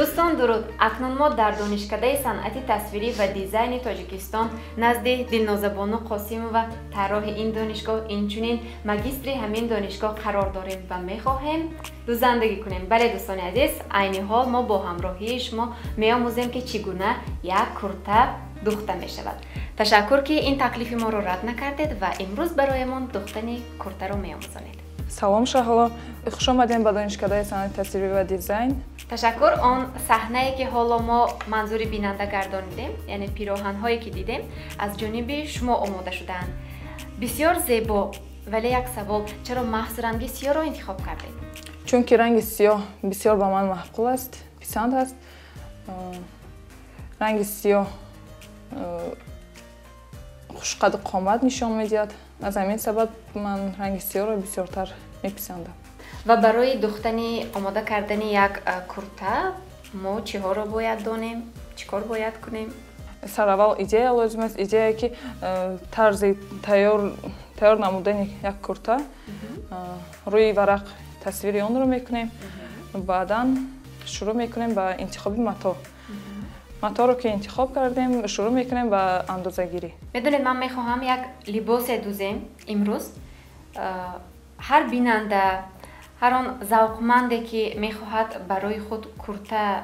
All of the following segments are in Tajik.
Дӯстон, дуруд! Акнун мо дар Донишкадаи санъати тасвирӣ ва дизайни Тоҷикистон назди Дилнозабону Қосимова, тарроҳи ин донишгоҳ, инчунин магистри ҳамин донишгоҳ қарор дорем ва мехоҳем дузандагӣ кунем. Бале, дӯстони азиз, айни ҳол мо бо ҳамроҳии шумо меомӯзем, ки чӣ гуна як курта духта мешавад. Ташаккур, ки ин таклифи моро рад накардед ва имрӯз бароямон духтани куртаро меомӯзонед. Салом, Шаҳло, хуш омадем ба Донишкадаи санъати тасвирӣ ва дизайн. Ташаккур. Он саҳнае, ки ҳоло мо манзури бинанда гардонидем, яъне пироҳанҳое, ки дидем, аз ҷониби шумо омода шудаанд. Бисёр зебо, вале як савол: чаро маҳз ранги сиёҳро интихоб кардед? Чунки ранги сиёҳ бисёр ба ман маъқул аст, писанд аст. Ранги сиёҳ хушқаду қомат нишон медиҳад. Аз ҳамин сабаб ман ранги сиёҳро бисёртар меписандам. Ва барои духтани, омода кардани як курта мо чиҳоро бояд донем, чӣ кор бояд кунем? Сараввал идея лозим аст, идеяе, ки тарзи тайёр намудани як курта рӯи варақ тасвири онро мекунем. Баъдан шурӯъ мекунем ба интихоби матоъ. Маторо ки интихоб кардем, шурӯъ мекунем ба андозагирӣ. Медонед, ман мехоҳам як либосе дузем имрӯз, ҳар бинанда, ҳар он завқманде, ки мехоҳад барои худ курта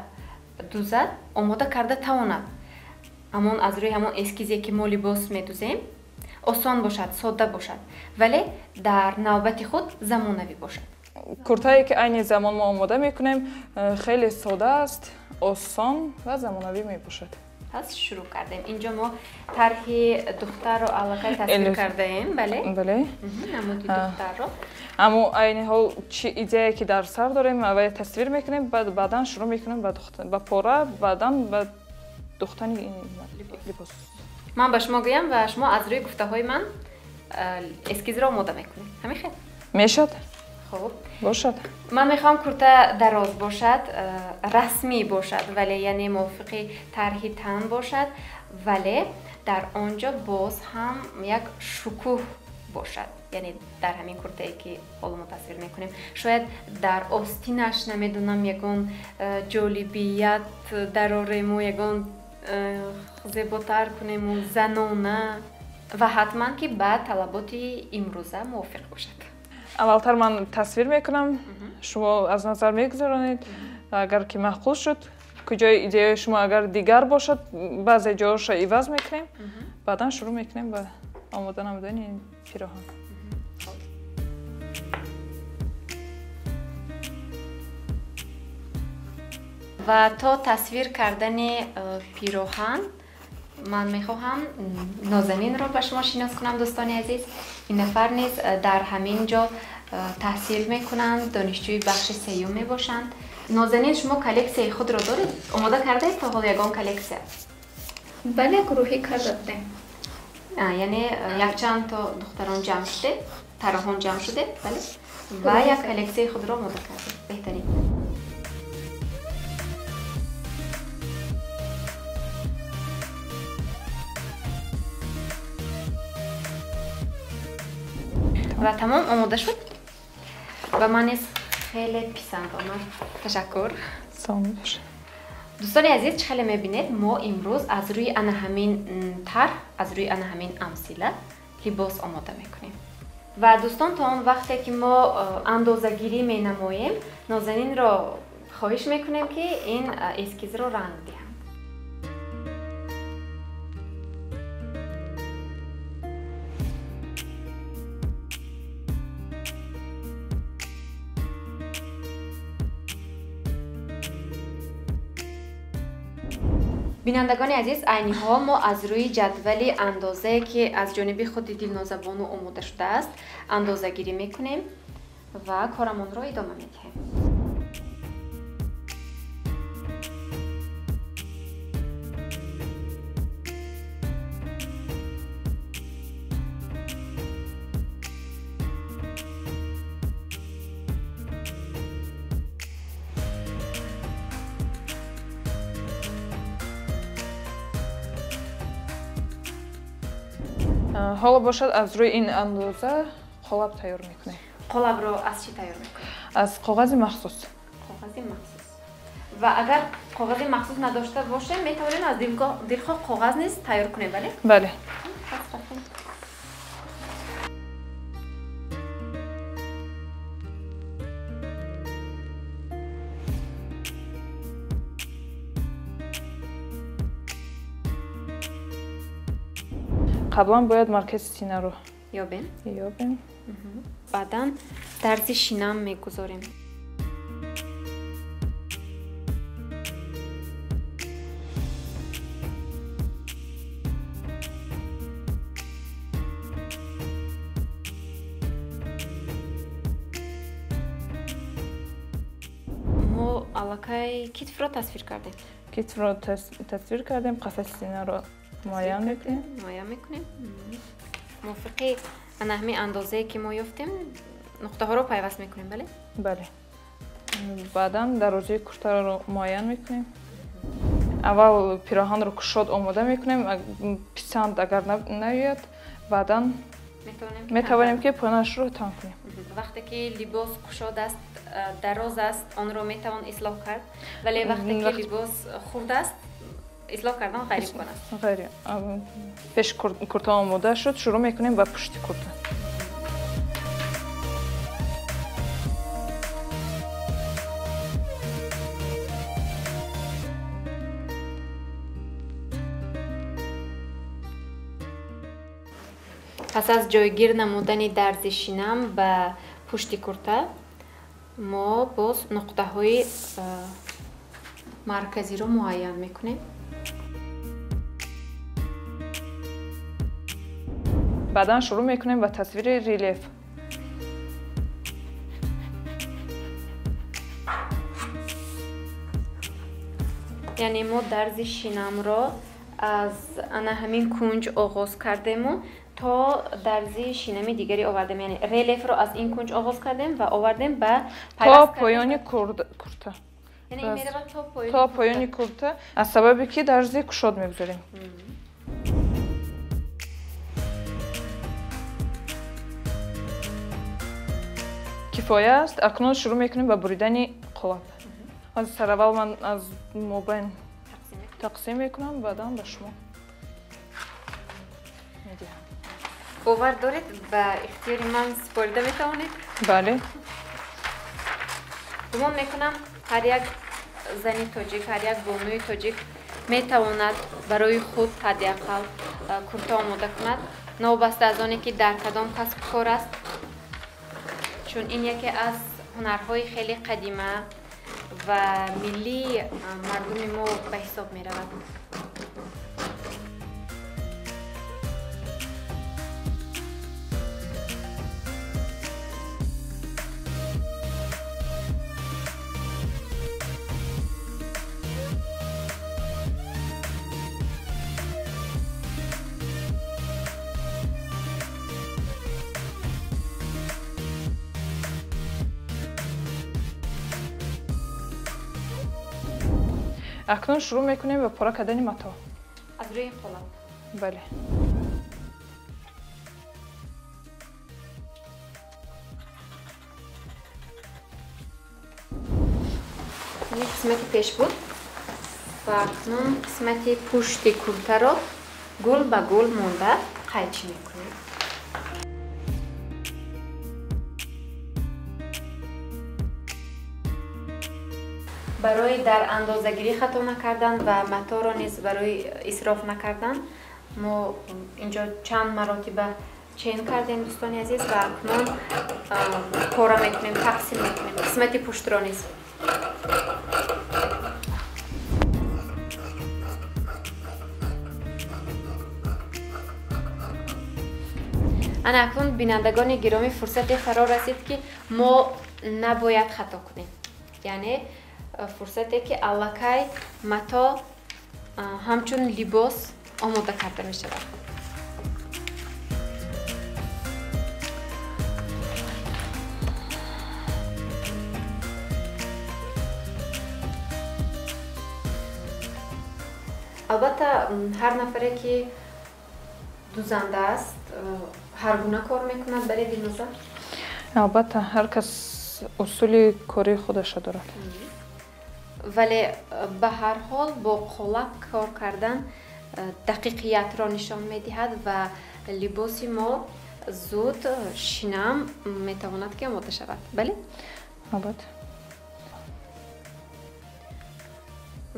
дузад, омода карда тавонад. Ҳамон аз рӯи ҳамон эскизе, ки мо либос медузем, осон бошад, содда бошад, вале дар навбати худ замонавӣ бошад. Куртае, ки айни замон мо омода мекунем, хеле сода аст, осон ва замонавӣ мебошад. Пас шурӯъ кардем. Инҷо мо тарҳи духтарро аллакай тасвир кардаем, бале? Бале. Намуди духтарро. Аммо айни ҳол чӣ идеяе, ки дар сар дорем, аввал тасвир мекунем, баъдан шурӯъ мекунем ба пора, баъдан ба духтани либос. Ман ба шумо гӯям ва шумо аз рӯи гуфтаҳои ман эскизро омода мекунед, ҳамин хел? Мешавад. Хуб. Бошад. Ман мехоҳам курта дароз бошад, расмӣ бошад, вале яъне мувофиқи тарҳи тан бошад, вале дар он ҷо боз ҳам як шукӯҳ бошад. Яъне дар ҳамин куртае, ки ҳоло мо тасвир мекунем, шояд дар остинаш, намедонам, ягон ҷолибият дарорему, ягон зеботар кунему, занона, ва ҳатман ки ба талаботи имрӯза мувофиқ бошад. Аввалтар ман тасвир мекунам, шумо аз назар мегузаронед. Агар ки маъқул шуд, куҷои идеяи шумо агар дигар бошад, баъзе ҷоҳоша иваз мекунем, баъдан шурӯъ мекунем ба омода намудани пироҳан. Ва то тасвир кардани пироҳан ман мехоҳам Нозанинро ба шумо шинос кунам. Дӯстони азиз, ин нафар низ дар ҳамин ҷо таҳсил мекунанд, донишҷӯи бахши сеюм мебошанд. Нозанин, шумо коллексияи худро доред? Омода кардаед то ҳол ягон коллексия? Бале, гурӯҳӣ карда будем. Яъне якчанд то духтарон ҷамъ шудед, тарроҳон ҷамъ шудед, бале, ва як коллексияи худро омода кардед. Беҳтарин. Ва тамом, омода шуд. Ба ман низ хеле писанд омад. Ташаккур. Саломат бошед. Дӯстони азиз, чӣ хеле мебинед, мо имрӯз аз рӯи ана ҳамин тарҳ, аз рӯи ана ҳамин амсила либос омода мекунем. Ва дӯстон, то он вақте ки мо андозагирӣ менамоем, Нозанинро хоҳиш мекунем, ки ин эскизро ранг диҳанд. Бинандагони азиз, айни ҳол мо аз рӯи ҷадвали андозае, ки аз ҷониби худи Дилнозабону омода шудааст, андозагирӣ мекунем ва корамонро идома медиҳем. Ҳоло бошад, аз рӯи ин андоза қолаб тайёр мекунем. Қолабро аз чӣ тайёр мекунем? Аз коғази махсус. Коғази махсус. Ва агар коғази махсус надошта бошем, метавонем аз дилхоҳ коғаз низ тайёр кунем, бале? Бале. Қаблан бояд маркази синаро ёбем. Ёбем. Баъдан дарзи шинам мегузорем. Мо аллакай китфро тасвир кардем. Китфро тасвир кардем, қафаси синаро муайян мекунем. Муайян мекунем. Мувофиқи ана ҳамин андозае ки мо ёфтем, нуқтаҳоро пайваст мекунем, бале? Бале. Баъдан дарозии куртаро муайян мекунем. Аввал пироҳанро кушод омода мекунем, писанд агар наояд, баъдан метавонем ки поёнашро танг кунем. Вақте ки либос кушод аст, дароз аст, онро метавон ислоҳ кард, вале вақте ки либос хурд аст, ислоҳ кардан ғайриимкон аст. Ғайри. Пеш курта омода шуд, шурӯъ мекунем ба пушти курта. Пас аз ҷойгир намудани дарзи шинам ба пушти курта, мо боз нуқтаҳои марказиро муайян мекунем. Баъдан шурӯъ мекунем ба тасвири релеф. Яъне мо дарзи шинамро аз ана ҳамин кунҷ оғоз кардему то дарзи шинами дигаре овардем. Яъне релефро аз ин кунҷ оғоз кардем ва овардем ба то поёни курта. Яъне ин меравад то поёни курта, аз сабабе ки дарзи кушод мегузорем. Кифоя аст. Акнун шурӯъ мекунем ба буридани қолаб. Аз сараввал ман аз мобайн тақсим мекунам, баъдан ба шумо медиҳам. Бовар доред ба ихтиёри ман супорида метавонед? Бале. Гумон мекунам ҳар як зани тоҷик, ҳар як бонуи тоҷик метавонад барои худ ҳадди ақал курта омода кунад, новобаста аз оне ки дар кадом касбу кор аст, чун ин яке аз ҳунарҳои хеле қадима ва миллии мардуми мо ба ҳисоб меравад. Акнун шурӯъ мекунем ба пора кардани матоъ. Аз рӯи қолаб? Бале. Ин қисмати пеш буд ва акнун қисмати пушти куртаро гул ба гул монда қайчӣ мекунем. Барои дар андозагирӣ хато накардан ва матоъро низ барои исроф накардан мо инҷо чанд маротиба чен кардем, дӯстони азиз, ва акнун пора мекунем, тақсим мекунем қисмати пуштро низ. Ана акнун бинандагони гиромӣ, фурсате фаро расид, ки мо набояд хато кунем. Яъне фурсате ки аллакай матоъ ҳамчун либос омода карда мешавад. Албатта, ҳар нафаре ки дузанда аст, ҳар гуна кор мекунад, бале, Дилноза? Албатта, ҳар кас усули кори худашро дорад. Вале ба ҳар ҳол бо қолаб кор кардан дақиқиятро нишон медиҳад ва либоси мо зуд шинам метавонад ки омода шавад. Бале? Албатта.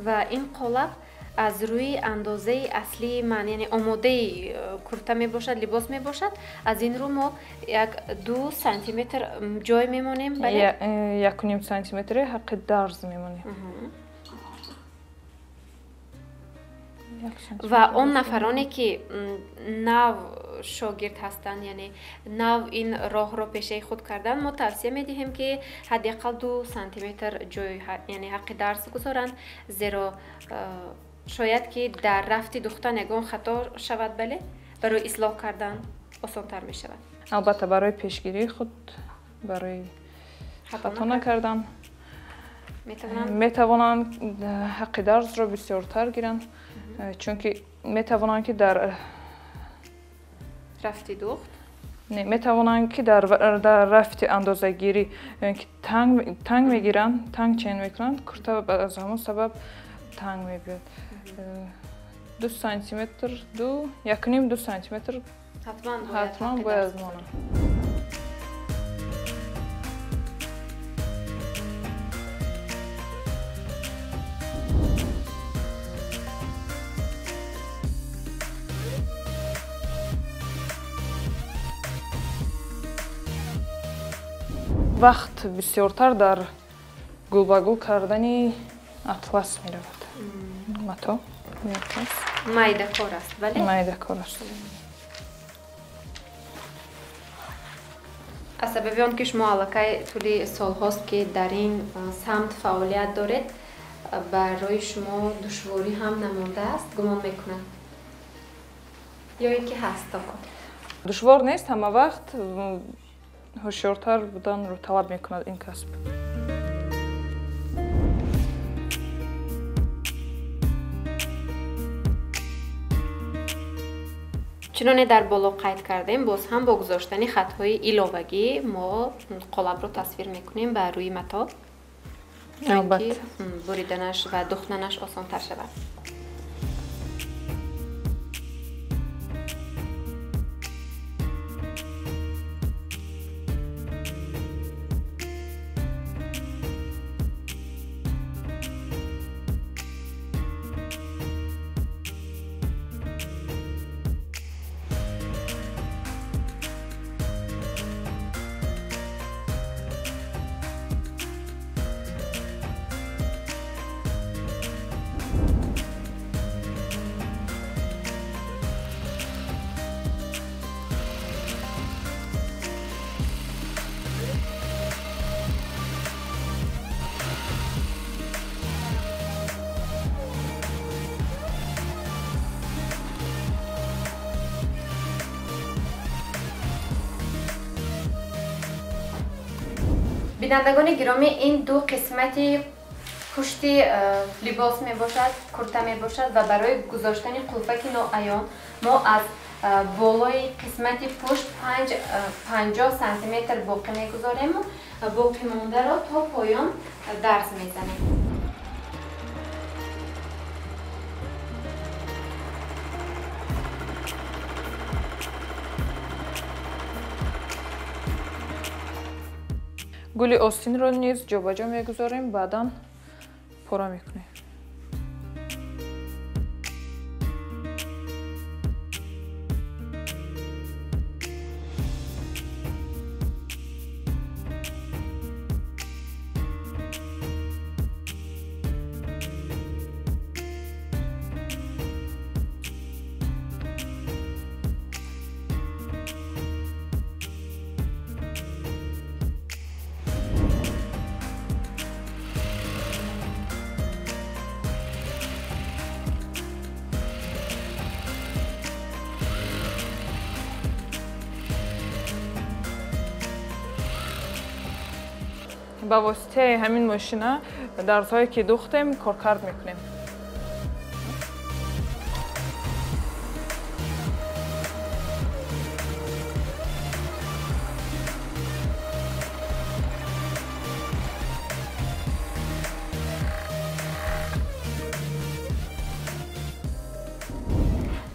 Ва ин қолаб аз рӯи андозаи аслии ман, яъне омодаи курта мебошад, либос мебошад. Аз ин рӯ мо 1-2 сантиметр ҷой мемонем, бале? 1.5 сантиметри ҳаққи дарз мемонем. Ва он нафароне ки нав шогирд ҳастанд, яъне нав ин роҳро пешаи худ кардан, мо тавсия медиҳем ки ҳадди ақал 2 сантиметр ҷой, яъне ҳаққи дарз гузоранд, зеро шояд ки дар рафти духтан ягон хато шавад, бале, барои ислоҳ кардан осонтар мешавад. Албатта, барои пешгирии худ, барои хато накардан метавонанд ҳаққи дарзро бисёртар гиранд, чунки метавонанд ки дар рафти духт метавонанд ки дар рафти андозагирӣ ки танг мегиранд, танг чен мекунанд, курта аз ҳамон сабаб танг мебиёд. 2 сантиметр, 1.5-2 сантиметр ҳатман бояд монанд. Вақт бисёртар дар гулбагул кардани атлас меравад. Мато, атлас. Майдакор аст, бале? Майдакор аст. Аз сабаби он ки шумо аллакай тӯли солҳост ки дар ин самт фаъолият доред, барои шумо душворӣ ҳам намондааст, гумон мекунам? Ё ин ки ҳаст то ҳол? Душвор нест, ҳама вақт ҳушёртар буданро талаб мекунад ин касб. Чуноне дар боло қайд кардем, боз ҳам бо гузоштани хатҳои иловагӣ мо қолабро тасвир мекунем ба рӯи мато, то ин ки буриданаш ва духтанаш осонтар шавад. Бинандагони гиромӣ, ин ду қисмати пушти либос мебошад, курта мебошад ва барои гузоштани қулфаки ноаён мо аз болои қисмати пушт 50 сантиметр боқӣ мегузорем ва боқимондаро то поён дарз мезанем. Гули остинро низ ҷобаҷо мегузорем, баъдан пора мекунем. Ба воситаи ҳамин мошина дарзҳое ки духтем коркард мекунем.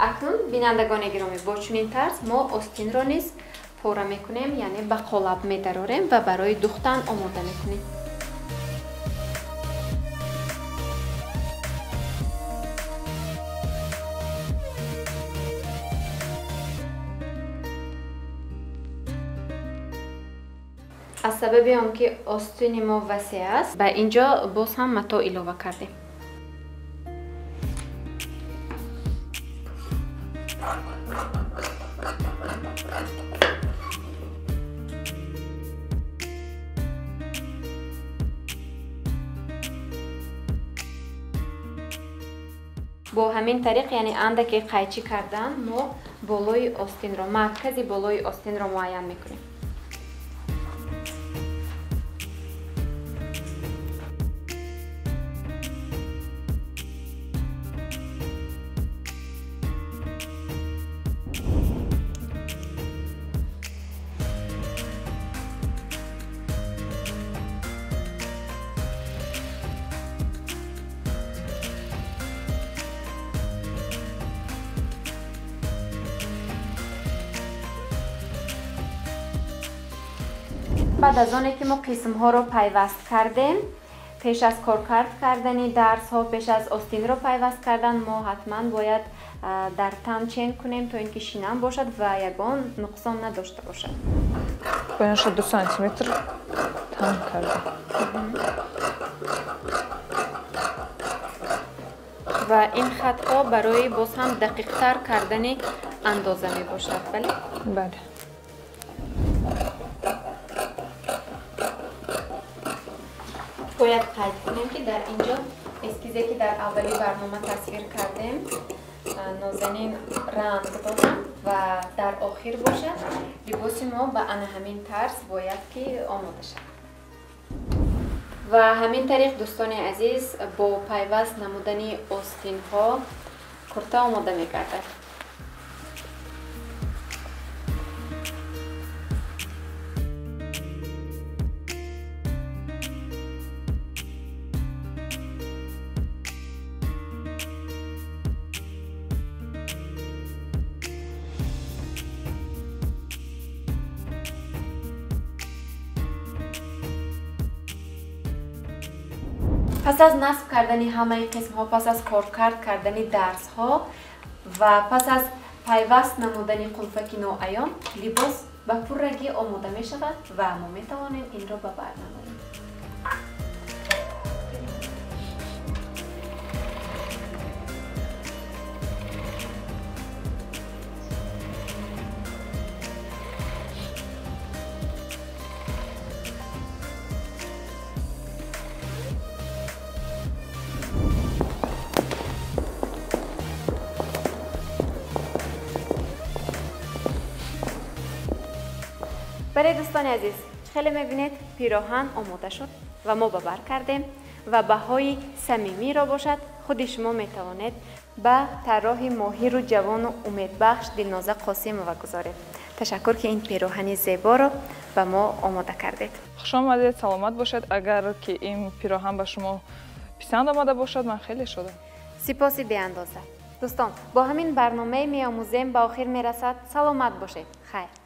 Акнун бинандагони гиромӣ, бо чунин тарз мо остинро низ пора мекунем, яъне ба қолаб медарорем ва барои духтан омода мекунем. Аз сабаби он ки остини мо васеъ аст, ба ин ҷо боз ҳам матоъ илова кардем. Бо ҳамин тариқ, яъне андаке қайчӣ кардан, мо болои остинро, маркази болои остинро муайян мекунем. Баъд аз оне ки мо қисмҳоро пайваст кардем, пеш аз коркард кардани дарсҳо, пеш аз остинро пайваст кардан, мо ҳатман бояд дар тан чен кунем, то ин ки шинам бошад ва ягон нуқсон надошта бошад. Поёнашро 2 сантиметр танг кардем. Ва ин хатҳо барои боз ҳам дақиқтар кардани андоза мебошад, бале? Бале. Бояд қайд кунем, ки дар ин ҷо эскизе ки дар аввали барнома тасвир кардем, Нозанин ранг додам ва дар охир бошад либоси мо ба ана ҳамин тарз бояд ки омода шавад. Ва ҳамин тариқ, дӯстони азиз, бо пайваст намудани остинҳо курта омода мегардад. Пас аз насб кардани ҳамаи қисмҳо, пас аз коркард кардани дарсҳо ва пас аз пайваст намудани қулфаки ноаён, либос ба пуррагӣ омода мешавад ва мо метавонем инро ба бар намоем. Бале, дӯстони азиз, хеле мебинед, пироҳан омода шуд ва мо ба бар кардем ва баҳои самимиро бошад худи шумо метавонед ба тарроҳи моҳиру ҷавону умедбахш Дилноза Қосимова гузоред. Ташаккур, ки ин пироҳани зеборо ба мо омода кардед. Хуш омадед, саломат бошед. Агар ки ин пироҳан ба шумо писанд омада бошад, ман хеле шодам. Сипоси беандоза. Дӯстон, бо ҳамин барномаи меомӯзем ба охир мерасад. Саломат бошед. Хайр.